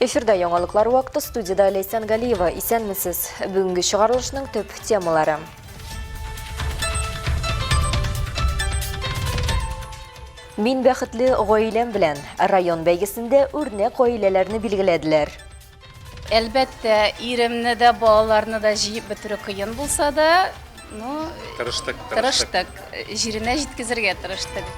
Эфирда яңалыклар вакыты студиядә Ләйсән Галиева. Исәнмесез. Бүгенге чыгарылышның төп темалары. Мин бәхетле гаиләм белән. Район бәйгесендә үрнәк гаиләләрне билгеләделәр. Әлбәттә, иремне дә, балаларны да җыеп бетерү кыен булса да, ну, тырыштык, тырыштык, җиренә җиткезергә тырыштык.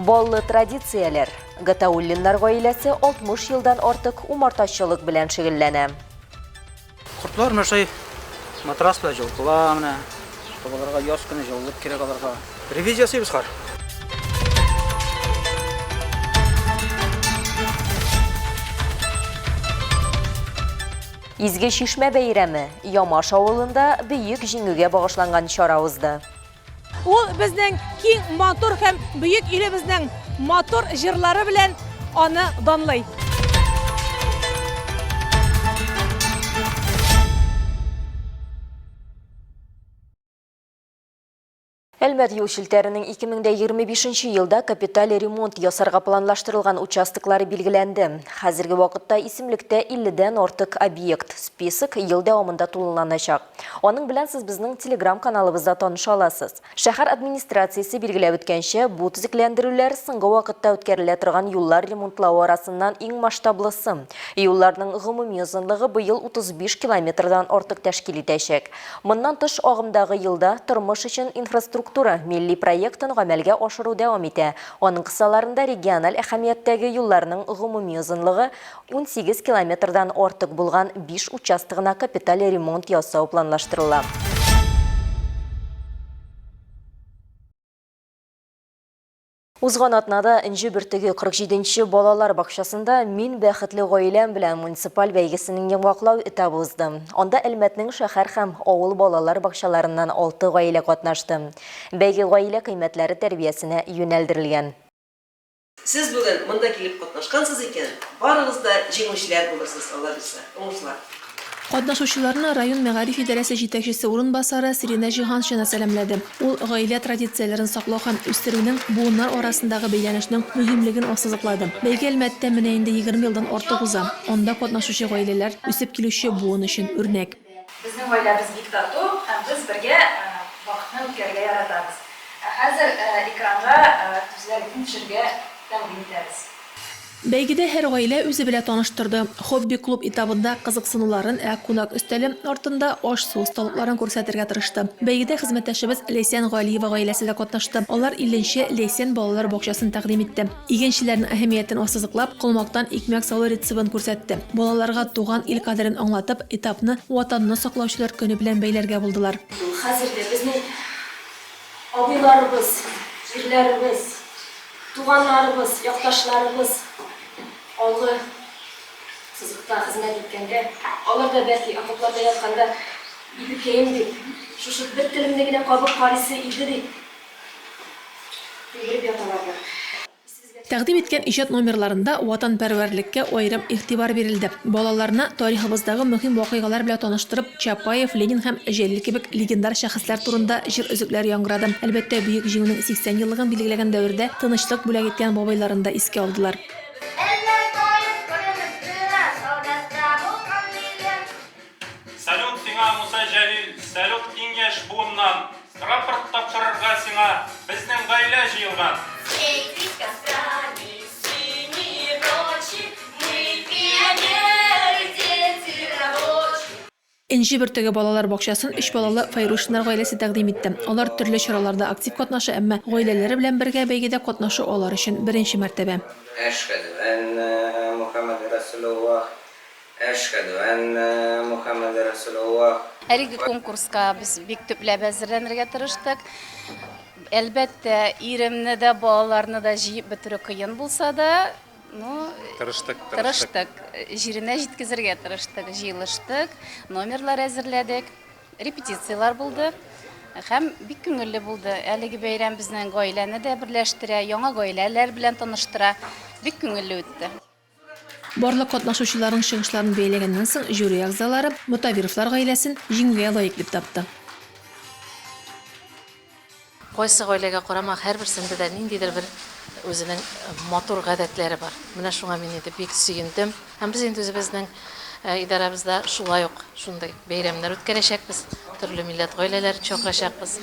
Баллы традицияләр. Гатауллиннар гаиләсе 60 елдан артык умартачылык белән шөгыльләнә. Кортлар менә шулай матрас белән җылытыла менә. Чтобы аларга яз көне җылылык кирәк аларга. Ревизия ясыйбыз хәзер. Изге Чишмә бәйрәме Ямаш авылында Бөек Җиңүгә багышланган чара узды. Ул безнең киң, матур һәм бөек илебезнең матур җырлары белән аны данлый. Әлмәт юл челтәренең 2025 елда капиталь ремонт ясарга планлаштырылган участоклары билгеләнде. Хәзерге вакытта исемлектә 50 дән артык объект. Список ел дәвамында тулыланачак. Аның белән сез безнең телеграм-каналыбызда таныша аласыз. Шәһәр администрациясе билгеләп үткәнчә, бу төзекләндерүләр соңгы вакытта үткәрелә торган юллар ремонтлау арасыннан иң масштаблысы. Юлларның гомуми озынлыгы быел 35 километрдан артык тәшкил итәчәк. Моннан тыш, агымдагы елда Тормыш өчен инфраструктура милли проектын гамәлгә ашыру дәвам итә, аның кысаларында региональ әһәмияттәге юлларның гомуми озынлыгы 18 километрдан артык булган биш участогына капиталь ремонт ясау планлаштырыла. Узган атнада Энҗе бөртеге 47 нче балалар бакчасында Мин бәхетле гаиләм белән муниципаль бәйгесенең йомгаклау этабы узды. Анда Әлмәтнең шәһәр һәм авыл балалар бакчаларыннан алты гаилә катнашты. Бәйге гаилә кыйммәтләре тәрбиясенә юнәлдерелгән. Сез бүген монда килеп катнашкансыз икән, барыгыз да җиңүчеләр булырсыз, Алла бирса. Уңышлар! Катнашучыларны район мәгариф идарәсе җитәкчесе урынбасары Сиринә Җиһаншина сәламләде. Ул гаилә традицияләрен саклау һәм үстерүнең буыннар арасындагы бәйләнешнең мөһимлеген ассызыклады. Бәйге Әлмәттә менә инде 20 елдан артык уза. Анда катнашучы гаиләләр үсеп килүче буын өчен үрнәк. Безнең гаиләбез бик тату һәм без бергә вакытны үткәрергә яратабыз. Ә хәзер экранга күзләрегезне төшерергә тәкъдим итәбез. Бәйгедә һәр гаилә үзе белә таныштырды. Хобби-клуб этабында кызыксынуларын, ә кунак өстәле артында аш-су осталыкларын күрсәтергә тырышты. Бәйгедә хезмәттәшебез Ләйсән Галиева гаиләсе дә катнашты. Алар 50 нче Ләйсән балалар бакчасын тәкъдим итте. Игенчеләрнең әһәмиятен ассызыклап, колмактан икмәк салу рецебын күрсәтте. Балаларга туган ил кадерен аңлатып, этапны Ватанны саклаучылар көне белән бәйләргә булдылар. Хәзер дә безнең абыйларыбыз, ирләребез, туганнарыбыз, якташларыбыз алгы сызыкта хезмәт иткәндә, алар да бәлки окопларда ятканда, ипекәем дип, шушы бер телемне генә кабып карыйсы иде дип, Йөгереп яталардыр. Тәкъдим иткән иҗат номерларында ватанпәрвәрлеккә аерым игътибар бирелде. Балаларны тарихыбыздагы мөһим вакыйгалар белән таныштырып, Чапаев, Ленин һәм Җәлил кебек легендар шәхесләр турында җыр өзекләре яңгырады. Әлбәттә, Бөек Җиңүнең 80 еллыгын билгеләгән дәвердә тынычлык бүләк иткән бабайларын да искә алдылар. Әллә таеп күренеп солдатта булган илем. Салют сиңа, Муса Җәлил, салют иң яшь буыннан! Рапорт тапшырырга сиңа безнең гаилә җыелган! Светить кострами синие ночи, Мы пионеры, дети рабочих. Энҗе бөртеге балалар бакчасын өч балалы Фәйрушиннар гаиләсе тәкъдим итте. Алар төрле чараларда актив катнаша, әмма гаиләләре белән бергә бәйгедә катнашу алар өчен беренче мәртәбә. Әшһәдү әннә Мухәммәдә Рәсүлуллаһ. Әшһәдү әннә Мухәммәдә Рәсүлуллаһ. Әлеге конкурска без бик төпләп әзерләнергә тырыштык. Әлбәттә, иремне дә, балаларны да җыеп бетерү кыен булса да, ну, Тырыштык, тырыштык. тырыштык. Җиренә җиткезергә тырыштык. Җыелыштык, номерлар әзерләдек, репетицияләр булды һәм бик күңелле булды. Әлеге бәйрәм безнең гаиләне дә берләштерә, яңа гаиләләр белән таныштыра. Бик күңелле үтте. Барлык катнашучыларның чыгышларын бәяләгәннән соң, жюри әгъзалары Мотавировлар гаиләсен җиңүгә лаек дип тапты. Кайсы гаиләгә карама, һәрберсендә дә ниндидер бер үзенең матур гадәтләре бар. Менә шуңа мин инде бик сөендем. Һәм без инде үзебезнең идарәбездә шулай ук шундый бәйрәмнәр үткәрәчәкбез, төрле милләт гаиләләрен чакырачакбыз.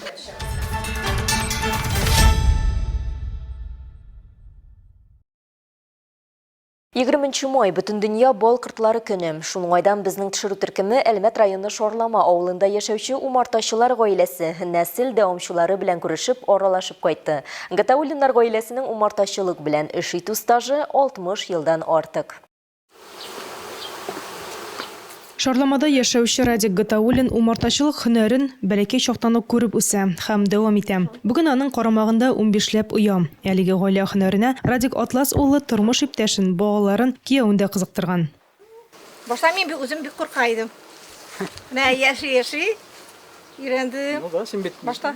Егерменче май, Бөтендөнья бал кортлары көне. Шул уңайдан безнең төшерү төркеме Әлмәт районы Шарлама авылында яшәүче умартачылар гаиләсе, нәсел дәвамчылары белән күрешеп, аралашып кайтты. Гатауллиннар гаиләсенең умартачылык белән эш итү стажы 60 елдан артык. Шарламада яшәүче Радик Гатауллин умартачылык һөнәрен бәләкәй чактан ук күреп үсә һәм дәвам итә. Бүген аның карамагында унбишләп оя. Әлеге гаилә һөнәренә Радик Атлас улы тормыш иптәшен, балаларын, киявен дә кызыктырган. Башта мин бик үзем бик курка идем. Менә яши-яши өйрәндем. Ну да, син бит Башта.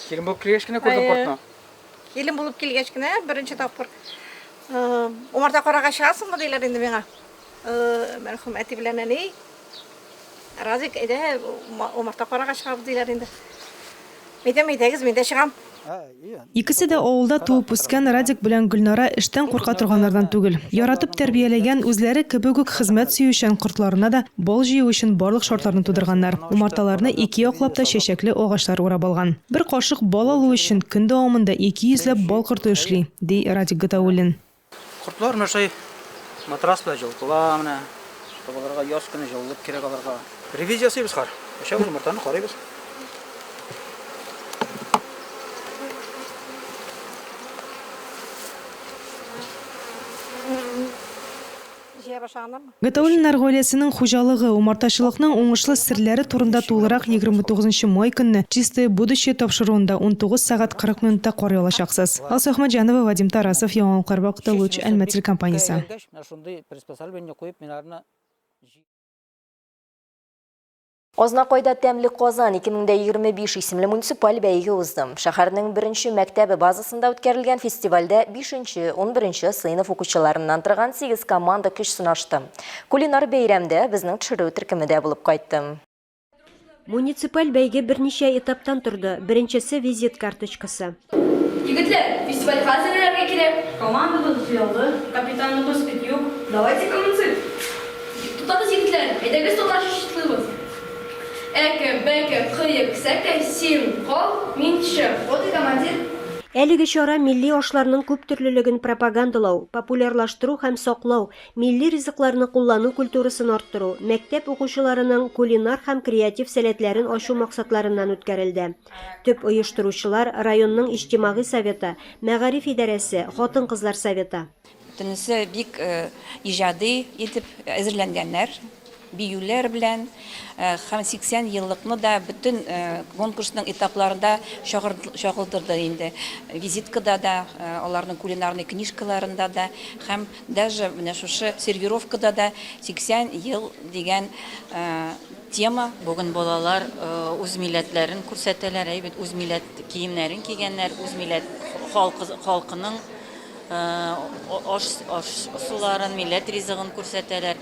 Килен булып килгәч кенә күрдең кортны. Килен булып килгәч кенә беренче тапкыр умарта карарга чыгасыңмы диләр инде миңа. Мәрхүм әти белән әни. Разик, әйдә, умарта карарга чыгабыз диләр инде. Әйдәм, әйдәгез, мин дә чыгам. Икесе дә авылда туып үскән Радик белән Гөлнара эштән курка торганнардан түгел. Яратып тәрбияләгән, үзләре кебек үк хезмәт сөючән кортларына да бал җыю өчен барлык шартларны тудырганнар. Умарталарны ике яклап та чәчәкле агачлар урап алган. Бер кашык бал алу өчен көн дәвамында 200 ләп бал корты эшли, ди Радик Гатауллин. Кортлар менә шулай матрас белән җылытыла менә. Чтобы аларга яз көне җылылык кирәк аларга. Ревизия ясыйбыз хәзер. Ачабыз умартаны, карыйбыз. Җыя башлаганнармы? Гатауллиннар гаиләсенең хуҗалыгы, умартачылыкның уңышлы серләре турында тулырак 29 нчы май көнне Чистое будущее тапшыруында 19 сәгать 40 минутта карый алачаксыз. Алсу Әхмәтҗанова, Вадим Тарасов, Яңалыклар вакыты, Луч, Әлмәт телекомпаниясе. Азнакайда Тәмле Казан 2025 исемле муниципаль бәйге узды. Шәһәрнең беренче мәктәбе базасында үткәрелгән фестивальдә бишенче, унберенче сыйныф укучыларыннан торган сигез команда көч сынашты. Кулинар бәйрәмдә безнең төшерү төркеме дә булып кайтты. Муниципаль бәйге берничә этаптан торды. Беренчесе, визит карточкасы. Егетләр, фестивальгә әзерләнергә кирәк. Командабыз җыелды, капитаныбыз Петюк. Давайте коммуницировать. Туктагыз, егетләр, әйдәгез татарча чытлыйбыз. Әке, бәке, кыек, сәке, син кал, мин төшәм. Вот и командир. Әлеге чара милли ашларның күптөрлелеген пропагандалау, популярлаштыру һәм саклау, милли ризыкларны куллану культурасын арттыру, мәктәп укучыларының кулинар һәм креатив сәләтләрен ачу максатларыннан үткәрелде. Төп оештыручылар, районның Иҗтимагый советы, мәгариф идарәсе, хатын-кызлар советы. Бөтенесе бик иҗади итеп әзерләнгәннәр, биюләр белән һәм 80 еллыкны да бөтен конкурсның этапларында чагылдырды инде. Визиткада да, аларның кулинарный книжкаларында да һәм даже менә шушы сервировкада да 80 ел дигән Тема. Бүген балалар үз милләтләрен күрсәтәләр, әй бит, үз милләт киемнәрен кигәннәр, үз милләт халкы, халкының аш, аш суларын, милләт ризыгын күрсәтәләр.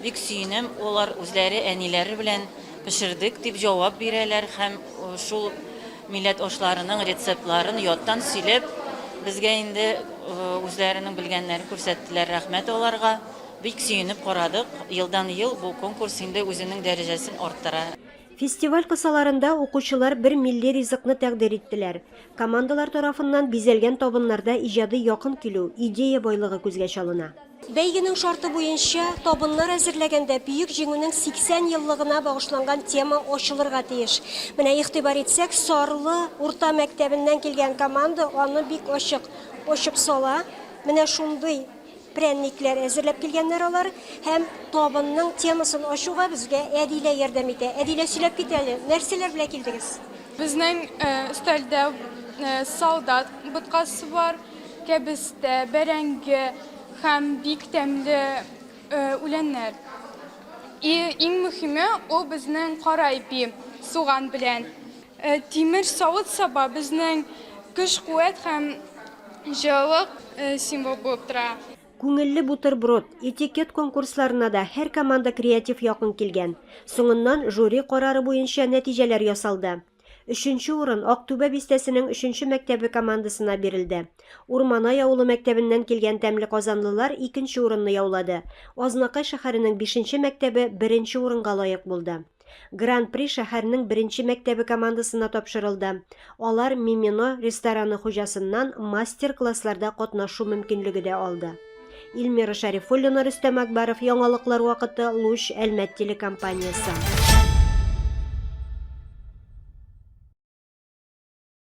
Бик сөенәм, алар үзләре әниләре белән пешердек дип җавап бирәләр һәм шул милләт ашларының рецептларын яттан сөйләп, безгә инде үзләренең белгәннәрен күрсәттеләр. Рәхмәт аларга. Бик сөенеп карадык, елдан-ел бу конкурс инде үзенең дәрәҗәсен арттыра. Фестиваль кысаларында укучылар бер милли ризыкны тәкъдир иттеләр. Командалар тарафыннан бизәлгән табыннарда иҗади якын килү, идея байлыгы күзгә чалына. Бәйгенең шарты буенча, табыннар әзерләгәндә Бөек Җиңүнең 80 еллыгына багышланган тема ачылырга тиеш. Менә игътибар итсәк, Сарлы урта мәктәбеннән килгән команда аны бик ачык ачып сала. Менә шундый Прәнникләр әзерләп килгәннәр алар һәм табынның темасын ачуга безгә Әдилә ярдәм итә. Әдилә, сөйләп кит әле, нәрсәләр белән килдегез? Безнең өстәлдә солдат боткасы бар, кәбестә, бәрәңге һәм бик тәмле үләннәр. И иң мөһиме, ул безнең кара ипи, суган белән. Тимер савыт-саба безнең көч-куәт һәм җылылык символ булып тора. Күңелле бутерброд, этикет конкурсларына да һәр команда креатив якын килгән. Соңыннан жюри карары буенча нәтиҗәләр ясалды. Өченче урын Актүбә бистәсенең өченче мәктәбе командасына бирелде. Урманай авылы мәктәбеннән килгән тәмле казанлылар икенче урынны яулады. Азнакай шәһәренең бишенче мәктәбе беренче урынга лаек булды. Гран-при шәһәрнең беренче мәктәбе командасына тапшырылды. Алар Мимино рестораны хуҗасыннан мастер-классларда катнашу мөмкинлеге дә алды. Илмира Шәрифуллина, Рөстәм Акбаров, Яңалыклар вакыты, Луч, Әлмәт телекомпаниясе.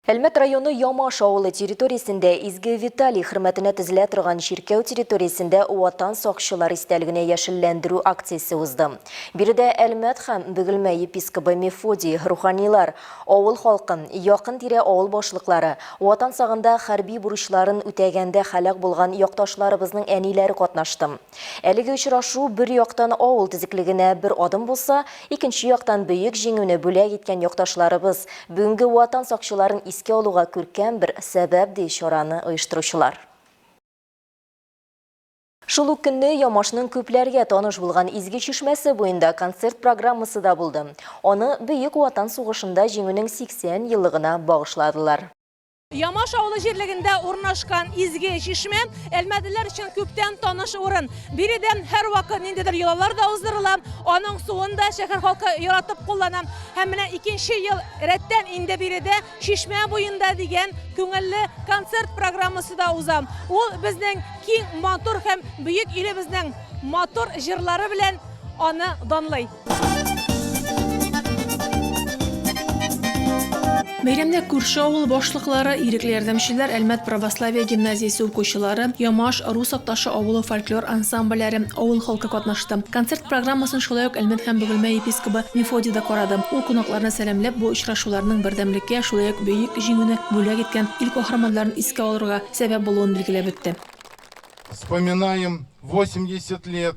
Әлмәт районы Ямаш авылы территориясендә Изге Виталий хөрмәтенә төзелә торган чиркәү территориясендә Ватан сакчылар истәлегенә яшелләндерү акциясе узды. Биредә Әлмәт һәм Бөгелмә епискобы Мефодий, руханилар, авыл халкы, якын-тирә авыл башлыклары, Ватан сагында хәрби бурычларын үтәгәндә һәлак булган якташларыбызның әниләре катнашты. Әлеге очрашу бер яктан авыл төзеклегенә бер адым булса, икенче яктан Бөек Җиңүне бүләк иткән якташларыбыз, бүгенге Ватан сакчыларын искә алуга күркәм бер сәбәп, ди чараны оештыручылар. Шул ук көнне Ямашның күпләргә таныш булган Изге чишмәсе буенда концерт программасы да булды. Аны Бөек Ватан сугышында Җиңүнең 80 еллыгына багышладылар. Ямаш авылы җирлегендә урнашкан Изге чишмә әлмәтлеләр өчен күптән таныш урын. Биредә һәрвакыт ниндидер йолалар да уздырыла, аның суын да шәһәр халкы яратып куллана. Һәм менә икенче ел рәттән инде биредә Чишмә буенда дигән күңелле концерт программасы да уза. Ул безнең киң, матур һәм бөек илебезнең матур җырлары белән аны данлый. Бәйрәмдә күрше авыл башлыклары, ирекле ярдәмчеләр, Әлмәт православие гимназиясе укучылары, Ямаш, Рус Акташы авылы фольклор ансамбльләре, авыл халкы катнашты. Концерт программасын шулай ук Әлмәт һәм Бөгелмә епискобы Мефодий да карады. Ул кунакларны сәламләп, бу очрашуларның бердәмлеккә, шулай ук Бөек Җиңүне бүләк иткән ил каһарманнарын искә алырга сәбәп булуын билгеләп үтте. Вспоминаем 80 лет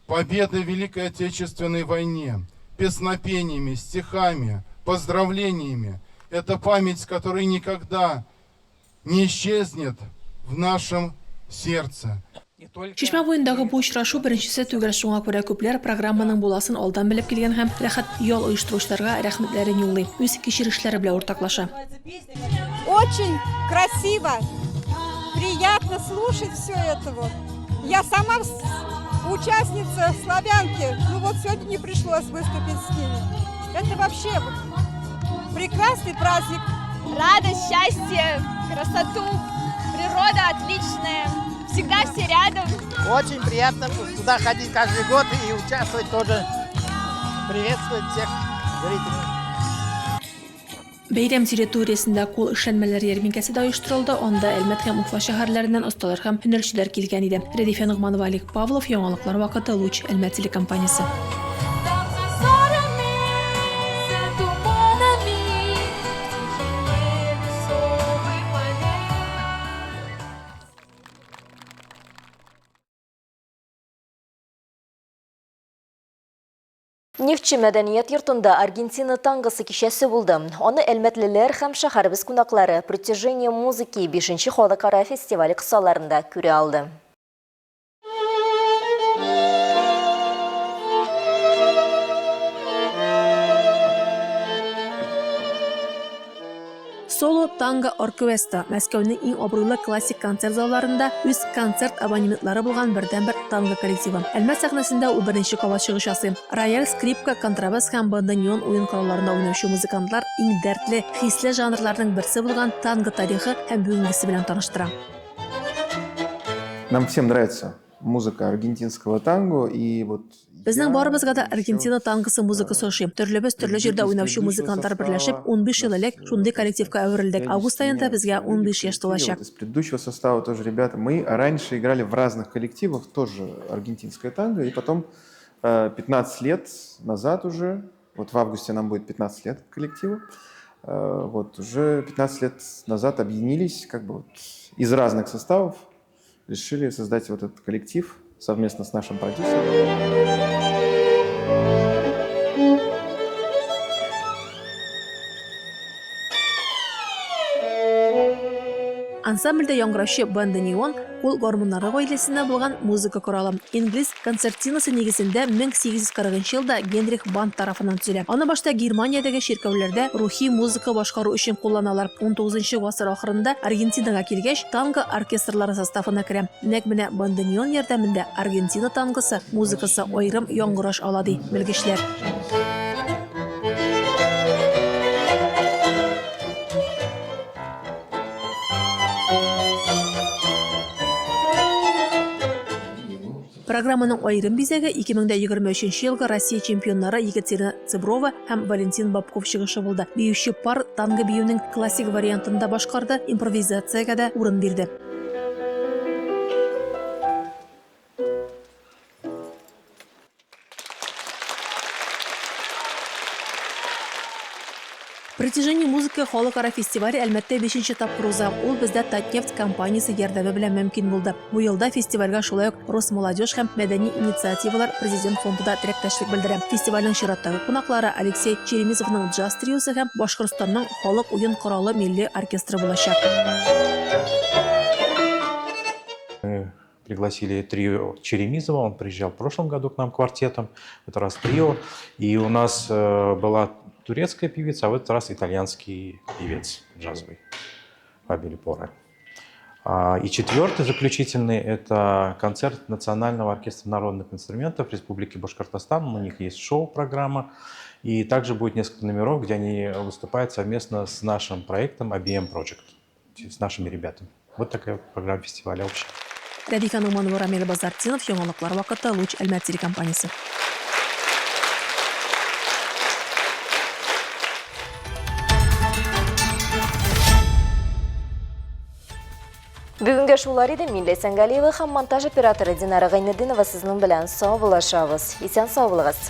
Победы в Великой Отечественной войне, песнопениями, стихами, поздравлениями. Это память, которая никогда не исчезнет в нашем сердце. Чишмә буендагы бу очрашу беренчесе түгел, шуңа күрә күпләр программаның буласын алдан белеп килгән һәм рәхәт ял оештыручыларга рәхмәтләрен юллый, үз кичерешләре белән уртаклаша. Очень красиво, приятно слушать все это вот. Я сама участница славянки, ну вот сегодня не пришлось выступить с ними. Это вообще прекрасный праздник. Радость, счастье, красоту, природа отличная, всегда все рядом. Очень приятно сюда ходить каждый год и участвовать тоже. Приветствовать всех зрителей. Бәйрәм территориясендә кул эшләнмәләре ярминкәсе дә оештырылды, анда Әлмәт һәм Уфа шәһәрләреннән осталар һәм һөнәрчеләр килгән иде. Рәдифә Ногманова, Олег Павлов, Яңалыклар вакыты, Луч, Әлмәт телекомпаниясе. Нефтьче мәдәният йортында Аргентина тангосы кичәсе булды. Аны әлмәтлеләр һәм шәһәребез кунаклары Притяжение музыки бишенче халыкара фестивале кысаларында күрә алды. Соло Танго Оркеста, Мәскәүнең иң абруйлы классик концерт залларында үз концерт абонементлары булган бердәнбер танго коллективы. Әлмәт сәхнәсендә ул беренче кабат чыгыш ясый. Рояль, скрипка, контрабас һәм бандонеон уен коралларында уйнаучы музыкантлар иң дәртле, хисле жанрларның берсе булган танго тарихы һәм бүгенгесе белән таныштыра. Нам всем нравится музыка аргентинского танго, и вот Безнең барыбызга да Аргентина тангосы музыкасы ошый. Төрлебез төрле җирдә уйнаучы музыкантлар берләшеп, 15 ел элек шундый коллективка әверелдек. Август аенда безгә 15 яшь тулачак. Из предыдущего состава тоже ребята. Мы раньше играли в разных коллективах, тоже аргентинское танго, и потом 15 лет назад уже, вот в августе нам будет 15 лет коллективу, вот уже 15 лет назад объединились, как бы вот из разных составов, решили создать вот этот коллектив совместно с нашим продюсером. Ансамбльдә яңгыраучы бандонеон, кул гармуннары гаиләсеннән булган музыка коралы. Инглиз концертинасы нигезендә 1840 нчы елда Генрих Банд тарафыннан төзелә. Аны башта Германиядәге чиркәүләрдә рухи музыка башкару өчен кулланалар. Унтугызынчы гасыр ахырында Аргентинага килгәч, танго оркестрлары составына керә. Нәкъ менә бандонеон ярдәмендә Аргентина тангосы музыкасы аерым яңгыраш ала, ди белгечләр. Программаның аерым бизәге 2023 елгы Россия чемпионнары Екатерина Цыброва һәм Валентин Бабков чыгышы булды. Биюче пар танго биюнең классик вариантын да башкарды, импровизациягә дә урын бирде. Притяжение музыки халыкара фестивале Әлмәттә бишенче тапкыр уза. Ул бездә Татнефть компаниясе ярдәме белән мөмкин булды. Бу елда фестивальгә шулай ук Росмолодежь һәм Мәдәни инициативалар Президент фонды да теләктәшлек белдерә. Фестивальнең чираттагы кунаклары Алексей Черемисовның джаз триосы һәм Башкортстанның халык уен коралы милли оркестры булачак. Пригласили трио Черемизова, он приезжал в прошлом году к нам квартетом, в этот раз трио. И у нас э, была турецкая певица, а в этот раз итальянский певец джазовый Фабили Поре. А, и четвертый, заключительный, это концерт Национального оркестра народных инструментов Республики Башкортостан. У них есть шоу-программа. И также будет несколько номеров, где они выступают совместно с нашим проектом ABM Project, с нашими ребятами. Вот такая программа фестиваля общая. Рәдифә Ногманова, Рамил Базартдинов, Яңалыклар вакыты, Луч Әлмәт телекомпаниясе. Бүгенгә шулар иде. Мин Ләйсән Галиева һәм монтаж операторы Динара Гайнетдинова сезнең белән саубуллашабыз. Исән сау булыгыз.